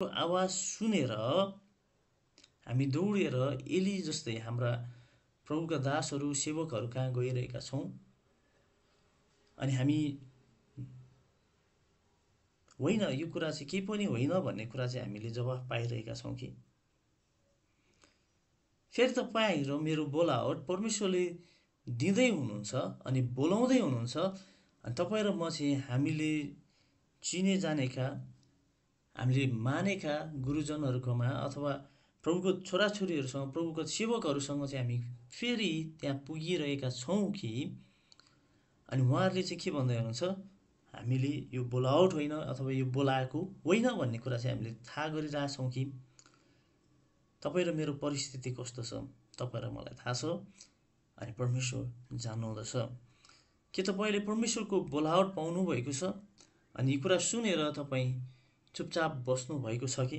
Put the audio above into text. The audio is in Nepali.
आवाज सुनेर हामी दौडेर एली जस्तै हाम्रा प्रभुका दासहरू सेवकहरू कहाँ गइरहेका छौँ अनि हामी होइन यो कुरा चाहिँ केही पनि होइन भन्ने कुरा चाहिँ हामीले जवाफ पाइरहेका छौँ कि फेरि तपाईँ र मेरो बोलावट परमेश्वरले दिँदै हुनुहुन्छ अनि बोलाउँदै हुनुहुन्छ अनि तपाईँ र म चाहिँ हामीले चिने जानेका हामीले मानेका गुरुजनहरूकोमा अथवा प्रभुको छोराछोरीहरूसँग प्रभुको सेवकहरूसँग चाहिँ हामी फेरि त्यहाँ पुगिरहेका छौँ कि अनि उहाँहरूले चाहिँ के भन्दै हुनुहुन्छ हामीले यो बोलावट होइन अथवा यो बोलाएको होइन भन्ने कुरा चाहिँ हामीले थाहा गरिरहेछौँ कि तपाईँ र मेरो परिस्थिति कस्तो छ तपाईँ र मलाई थाहा छ अनि परमेश्वर जान्नुहुँदछ के तपाईँले परमेश्वरको बोलावट पाउनु भएको छ अनि यी कुरा सुनेर तपाईँ चुपचाप बस्नु भएको छ कि